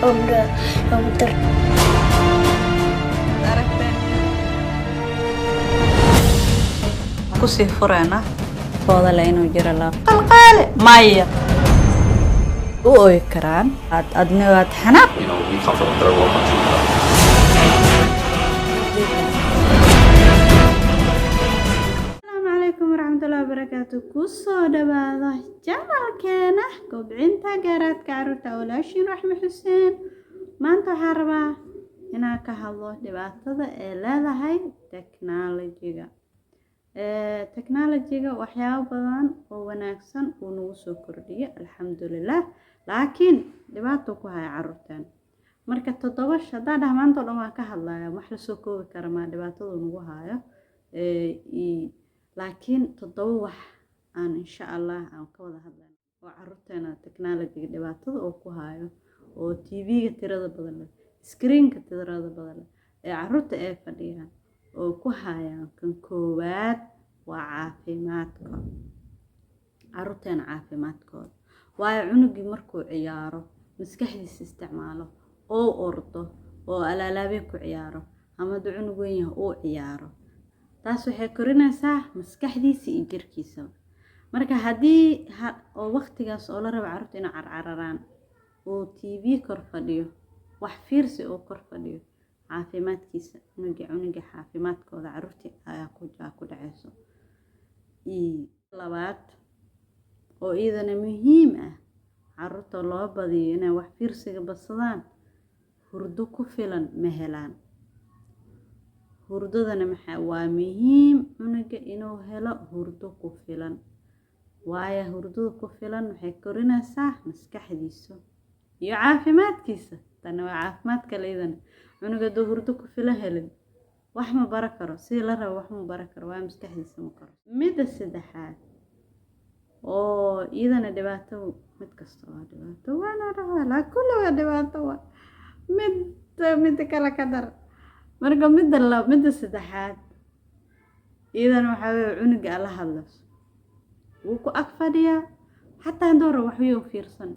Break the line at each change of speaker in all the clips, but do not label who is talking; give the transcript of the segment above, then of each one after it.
Om de
Aragteen kusii fureena foodale inuu jiro la qalqaale maya u oy karaan aad adna waad xanaaq.
We come from a third world country.
Asalaamu calaykum waraxmatullahi wabarakaatu. Kusoo dhawaada channelkeena Kobcinta Garaadka Caruurta, walaashiin Raxme Xuseen. Maanta waxaan rabaa inaan ka hadlo dhibaatada ee leedahay technology-ga. Technology-ga waxyaabo badan oo wanaagsan uu nagu soo kordhiyo, alxamdulilah, laakiin dhibaato ku haya caruurteena. Marka toddoba haddaan dhaha maanta oo dhan waan ka hadlaya, wax lasoo koobi kara maa dhibaatada nagu hayo. Laakiin toddoba wax aan insha Allah aan ka wada hadlayno oo caruurteena technology-ga dhibaatada oo ku hayo, oo TV-ga tirada badan leh, screen-ka tirada badan leh ee caruurta ay fadhiyaan oo ku hayaan. Kan koowaad waa caafimaadka caruurteena, caafimaadkooda. Waayo, cunugii markuu ciyaaro, maskaxdiisa isticmaalo oo ordo oo alaalaabeen ku ciyaaro, ama hadduu cunug weyn yahay uu ciyaaro, taas waxay korinaysaa maskaxdiisa iyo jirkiisaba. Marka haddii oo waqtigaas oo la rabo carruurta inay carcararaan oo TV kor fadhiyo, wax fiirsi oo kor fadhiyo, caafimaadkiisa cunuga caafimaadkooda carruurtii ayaa ku dhacayso. Labaad oo iyadana muhiim ah, carruurta loo badiyo inay wax fiirsiga badsadaan, hurdo ku filan ma helaan. Hurdadana maxaa waa muhiim cunuga inuu helo hurdo ku filan, waayo hurdada ku filan waxay korinaysaa maskaxdiisa iyo caafimaadkiisa. Tani waa caafimaad kale iyadana. Cunuga hadduu hurdo ku filan helin, wax ma baran karo sidii la rabo, wax ma baran karo, waayo maskaxdiisa ma koro. Midda saddexaad oo iyadana dhibaato, mid kasta waa dhibaato, waana dhacdaa, laakiin kulli waa dhibaato, waa midda midda kale ka dar. Marka midda saddexaad iyadana waxaa weeye, cunuga aad la hadlayso wuu ku ag fadhiyaa, xataa hadduu rabo waxyuu fiirsan,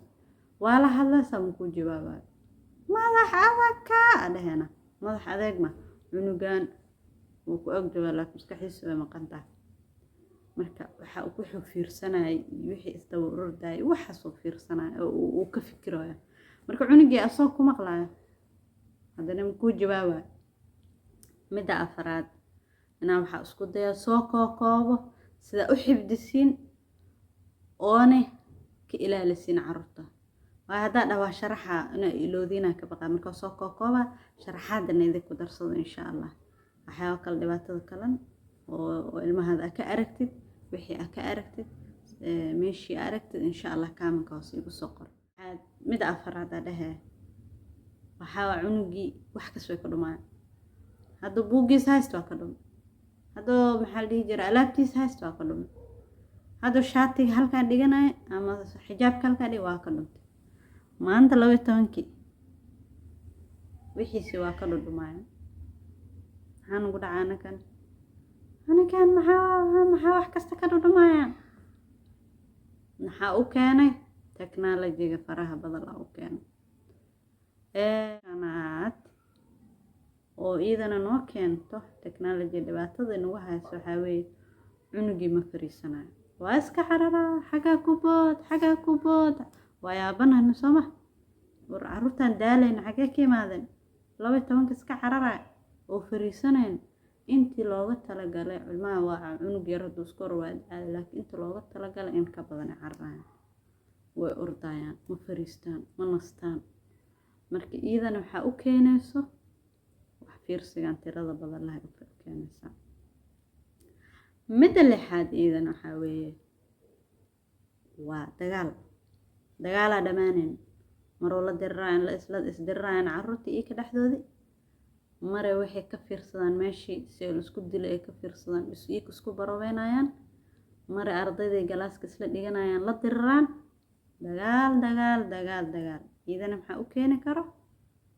waa la hadlaysaa, ma kuu jawaabayo. Madax adag kaa dhehena, madax adeeg ma cunugan wuu ku ag joogaa, laakiin maskaxdiisa way maqan tahay. Marka waxa uu ku fiirsanayay iyo wixii isdaba ururdayay, waxaasuu fiirsanaya oo uu ka fikiraya. Marka cunugii asoo ku maqlayo, haddana ma kuu jawaabayo. Midda afaraad inaa waxaa isku daya soo kookoobo sida u xifdisiin oone ka ilaalisiin carruurta, waayo haddaa dhah waa sharaxa inaa iloodiinaa ka baqaa. Marka soo kookooba, sharaxaadana idinku darsado insha Allah. Waxyaabo kale, dhibaatada kalan oo ilmahaada aa ka aragtid, wixii aa ka aragtid, meeshii aa aragtid, insha Allah comment-ka hoose igu soo qor. Midda afaraad aa dhehee waxaa waa cunugii wax kasta way ka dhumaan. Hadduu buuggiisa haysto waa ka dhumi, hadduu, maxaa la dhihi jira, alaabtiisa haysto waa ka dhumi, hadduu shaatiga halkaa dhiganayo ama xijaabka halkaa dhig, waa ka dhuntay. Maanta 12-kii wixiisi waa ka dhudhumaya. Maxaa nugu dhacaa anakan? Anakan maxaa wax kasta ka dhudhumayaan? Maxaa u keenay? Technology-ga faraha badan laa u keenay. Shanaad oo iyadana noo keento technology dhibaatada inagu hayso waxaa weeye, cunugii ma fariisanayo, waa iska cararaa, xagaa ku bood, xagaa ku bood. Waa yaabanahna, sooma? War carruurtan daalayna xagee ka imaadeen? 12-ka iska cararaya oo fariisanayn intii looga talagalay. Ilmaha waa cunug yar, hadduu iska hor waa caadi, laakiin inta looga talagalay in ka badan ay cararayaan, way ordayaan, ma fariistaan, ma nastaan. Marka iyadana waxaa u keenayso wax fiirsigan tirada badan lahay u keenaysaa. Midda lixaad iyadana waxaa weeye waa dagaal, dagaalaa dhammaanayn. Maroo la diriraayan, la isla isdiriraayan carruurta iyo ka dhexdoodii, mare waxay ka fiirsadaan meeshii si la isku dilay ay ka fiirsadaan, iyaga isku baroweynayaan, mare ardayday class-ka isla dhiganayaan la diriraan. Dagaal, dagaal, dagaal, dagaal. Iyadana maxaa u keeni karo?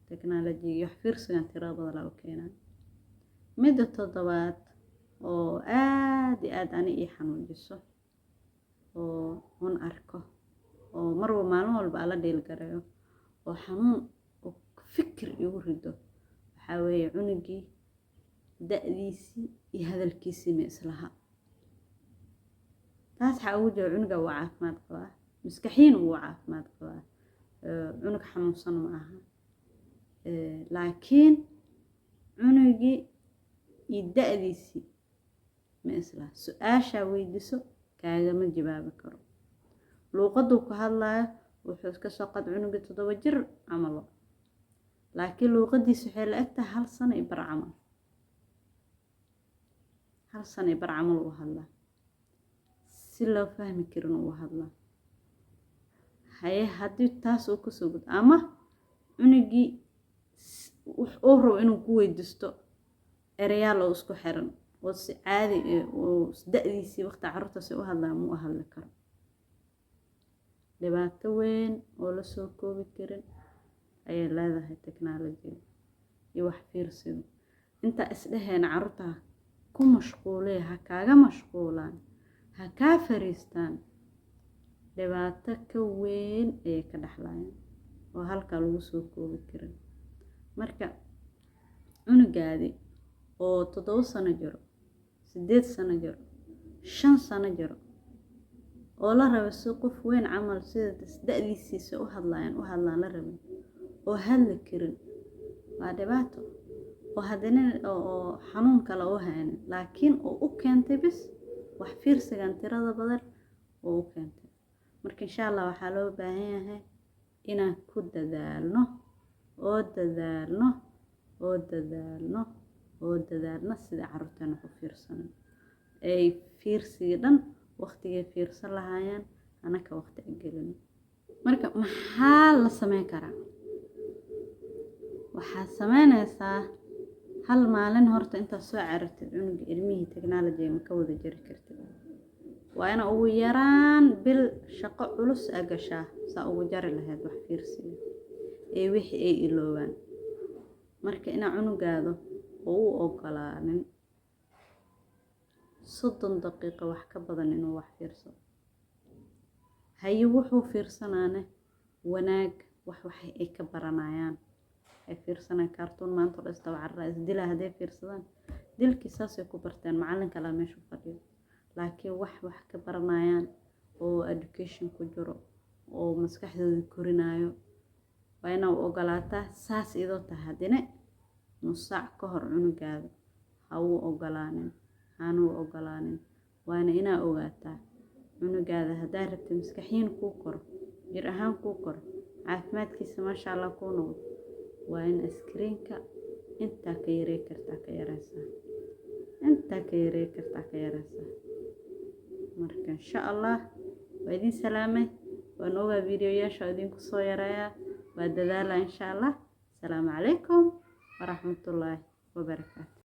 Technology iyo wax fiirsigan tirada badan laa u keenaa. Midda toddobaad oo aad iyo aad ani ii xanuujiso oo un arko oo marwa maalin walba aan la dhiilgareeyo oo xanuun uu Fikir igu rido waxaa weeye cunugii da-diisii iyo hadalkiisii ma islaha. Taas waxaa ugu jira, cunuga waa caafimaad qabaa, maskaxiin wuu caafimaad qabaa, cunug xanuunsan ma aha, laakiin cunugii iyo da-diisii ma islaha. Su-aashaa weydiiso kaagama jawaabi karo. Luuqaduu ku hadlaayo wuxuu iska soo qad cunugii 7 jir camalo, laakiin luuqadiisa waxay la eg tahay 1 sano iyo bar camal. 1 sano iyo bar camal uu hadlaa, si loo fahmi karin uu hadlaa. Haye, haddii taas uu kasoo gud ama cunugii uu rabo inuu ku weydiisto ereyaal oo isku xiran oo si caadi oo da-diisii waqti carruurtaasi u hadlaa ma u hadli karo. Dhibaato weyn oo lasoo koobi karin ayay leedahay technology iyo wax fiirsigu. Intaa isdheheen carruurta ku mashquulee, ha kaaga mashquulaan, ha kaa fariistaan, dhibaato ka weyn ayay ka dhexlayaan oo halkaa lagu soo koobi karin. Marka cunugaadi oo 7 sano jiro, 8 sano jiro, 5 sano jiro, oo la rabo si qof weyn camal sida da-diisiisa u hadlayaan u hadlaan la rabin, oo hadli karin, waa dhibaato. Oo haddana oo xanuun kale u haynin, laakiin oo u keentay bis wax fiirsigan tirada badan oo u keentay. Marka insha Allah waxaa loo baahan yahay inaan ku dadaalno oo dadaalno oo dadaalno oo dadaalno sida carruurteena ku fiirsanan ay fiirsiga dhan waqtigay fiirsan lahaayeen anaka waqti gelino. Marka maxaa la sameyn karaa? Waxaad sameynaysaa hal maalin horta intaad soo carartid cunuga ilmihii technology ma ka wada jari kartid. Waa ina ugu yaraan bil shaqo culus a gashaa saa ugu jari lahayd wax fiirsiga ee wixii ay iloobaan. Marka inaa cunugaada oo u ogolaanin 30 daqiiqo wax ka badan inuu wax fiirsado. Haye, wuxuu fiirsanaane wanaag wax ay ka baranayaan ay fiirsanayaan. Cartoon maanta oo dhan isdaba carara, isdila hadday fiirsadaan, dilkii saasay ku barteen, macallin kalaa meesha fadhiyo. Laakiin wax ka baranayaan oo education ku jiro oo maskaxdooda korinayo waa inaa u ogolaataa. Saas idoo tahay, haddina nus saac ka hor cunugaada ha uu ogolaanin, hana u ogolaanin. Waana inaa ogaataa cunugaada haddaa rabtid maskaxiin kuu koro, jir ahaan kuu koro, caafimaadkiisa maasha Allah kuu noqdo, waa in screenka intaa ka yarey kartaa ka yareysaa, intaa ka yarey kartaa ka yareysaa. Marka insha Allah waa idin salaamay. Waan ogaa videoyaasha idinku soo yareeyaa, waa dadaalaa insha Allah. Asalaamu calaykum waraxmatullaahi wabarakaatu.